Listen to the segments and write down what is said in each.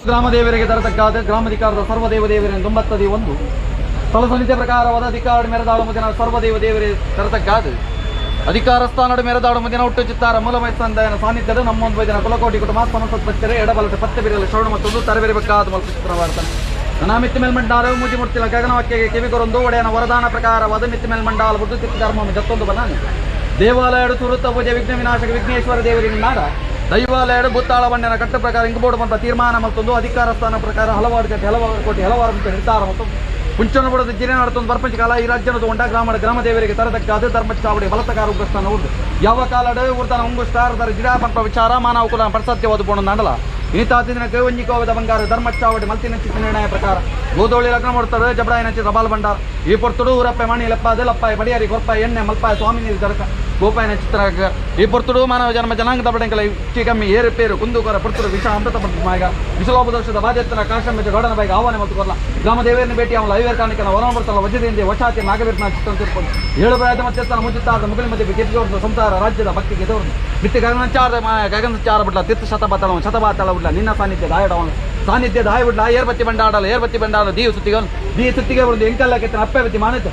ಗ್ರಾಮದೇವರಿಗೆ ತರತಕ್ಕಾದ ಗ್ರಾಮಾಧಿಕಾರದ ಸರ್ವದೇವ ದೇವರ ಒಂಬತ್ತದಿ ಒಂದು ಸ್ಥಳ ಸಮಿತಿಯ ಪ್ರಕಾರವಾದ ಅಧಿಕಾರ ಮೆರೆದಾಳು ಮುದಿನ ಸರ್ವದೇವ ದೇವರೇ ತರತಕ್ಕಾದ ಅಧಿಕಾರ ಸ್ಥಾನದ ಮೆರೆದಾಡು ಮುದಿನ ಹುಟ್ಟು ಚಿತ್ತಾರ ಮೂಲಮೈಸಂದಯನ ಸಾನ್ನಿಧ್ಯದ ನಮ್ಮೊಂದು ವೈದ್ಯನ ಕುಲಕೋಟಿ ಕುಟುಂಬ ಸಮಸತ್ಪಚ್ಚರೆ ಎಡಬಲಟ ಪತ್ತೆ ಬಿರಲು ಶರಣ ಮತ್ತೊಂದು ತರಬೇರಬೇಕಾದ ಮಲ್ಪ ಚಿತ್ರವಾರ್ತಾನೆ. ನನ್ನ ಮಿತ್ತಿ ಮೇಲ್ಮಂಡಾಲ ಮೂಜಿ ಮುಡ್ತಿಲ್ಲ ಗಗನವಾಕ್ಯಗೆ ಕಿವಿಗೊರೊಂದು ಒಡೆಯನ ವರದಾನ ಪ್ರಕಾರವಾದ ಮಿತ್ತಿ ಮೇಲ್ಮಂಡಾಲ ಬುದ್ಧ ತಿರ್ಥ ಧರ್ಮವನ್ನು ಜತ್ತೊಂದು ಬಲಾನೆ ದೇವಾಲಯಡು ಸುರುತ್ತ ಪೂಜೆ ವಿಘ್ನ ವಿನಾಶಕ ವಿಘ್ನೇಶ್ವರ ದೇವರಿನ ನಾಡ ದೈವಾಲಯಡು ಭೂತಾಳ ಬಂಡನ ಕಟ್ಟ ಪ್ರಕಾರ ಇಂಗಬೋರ್ಡ್ ಬಂತ ತೀರ್ಮಾನ ಮತ್ತೊಂದು ಅಧಿಕಾರ ಸ್ಥಾನ ಪ್ರಕಾರ ಹಲವಾರು ಜನ ಹಲವಾರು ಕೋಟಿ ಹಲವಾರು ಅಂತ ನಿರ್ಧಾರ ಮತ್ತು ಪುಂಚನ ಬುಡದ ಜಿಲ್ಲೆ ನಡತೊಂದು ಬರ್ಪಂಚ ಕಾಲ ಈ ರಾಜ್ಯದ ಉಂಡ ಗ್ರಾಮದ ಗ್ರಾಮ ದೇವರಿಗೆ ತರತಕ್ಕಾದ ಧರ್ಮ ಚಾವಡಿ ಬಲತಕಾರ ಉಗ್ರಸ್ಥಾನ ಉರ್ದು ಯಾವ ಕಾಲಡ ಊರ್ದನ ಉಂಗುಸ್ತಾರದರ ಜಿಡಾ ಪಂಪ ವಿಚಾರ ಮಾನವ ಕುಲ ಪರಸತ್ಯವಾದ ಪೋಣ ನಾಡಲ ಇನಿತಾತಿನ ಕೇವಂಜಿಕೋವದ ಬಂಗಾರ ಧರ್ಮ ಚಾವಡಿ ಮಲ್ತಿನ ಚಿತ್ತ ನಿರ್ಣಯ ಪ್ರಕಾರ ಗೋದೋಳಿ ಲಗ್ನ ಮಾಡ್ತಾರೆ ಜಬಡಾಯಿನ ಚಿತ್ರ ಬಾಲ್ ಭಂಡಾರ ಈ ಪೊರ್ತುಡು ಊರಪ್ಪೆ ಮಣಿ ಲೆಪ್ಪಾದ ಲಪ್ಪಾಯ ಬಡಿಯಾರಿ ಕೊರ್ಪಾಯ ಎಣ್ಣೆ ಮಲ್ಪಾಯ ಸ್ವಾಮಿ ನೀರು ಜರಕ ಗೋಪಾಯನ ಚಿತ್ರ ಈ ಪೊರ್ತುಡು ಮಾನವ ಜನ್ಮ ಜನಾಂಗದ ಬಡಂಕಲ ಇಚ್ಚಿ ಕಮ್ಮಿ ಏರುಪೇರು ಕುಂದುಕೊರ ಪೊರ್ತುಡು ವಿಷ ಅಮೃತ ಮಾಯಗ ವಿಷಲೋಪದೋಷದ ಬಾಧ್ಯತನ ಕಾಶಂಬೆಜ ಗೌಡನ ಬೈಗೆ ಆಹ್ವಾನ ಮತ್ತು ಕೊರ್ಲ ಗ್ರಾಮ ದೇವರನ್ನು ಭೇಟಿ ಅವಳ ಐವೇರ್ ಕಾಣಿಕನ ವರಮರ್ತಲ ವಜ್ರದಿಂದ ವಶಾತಿ ನಾಗವೀರ್ನ ಚಿತ್ರ ತಿರ್ಕೊಂಡು ಏಳು ಪ್ರಾಯದ ಮಧ್ಯಸ್ಥನ ಮುಜಿತಾರದ ಮುಗಿಲ ಮಧ್ಯೆ ಗೆದ್ದೋರ್ದು ಸಂಸಾರ ರಾಜ್ಯದ ಭಕ್ತಿಗೆ ಎದೋರ್ದು ಮಿತ್ತಿ ಗಗನಚಾರ ಗಗನಚಾರ ಬಿಡ್ಲ ತೀರ್ಥ ಶತಪಾತಳ ಶತಪಾತಳ ಬಿಡ್ಲ ನಿನ್ನ ಸಾನ್ನಿಧ್ಯದ ಆಯಡವನು ಸಾನ್ನಿಧ್ಯದ ಆಯ ಬಿಡ್ಲ ಏರ್ಬತ್ತಿ ಬಂಡಾಡಲ ಏರ್ಬತ್ತಿ ಬಂಡಾಡ ದೀವು ಸುತ್ತಿಗೆ ದೀ ಸುತ್ತಿಗೆ ಒಂದು ಎಂಕಲ್ಲ ಕೆತ್ತನ ಅಪ್ಪೆ ಬತ್ತಿ ಮಾನಿತು.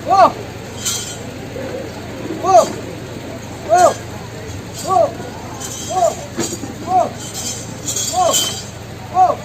ಓ ಓ ಓ ಓ ಓ ಓ ಓ ಓ ಓ.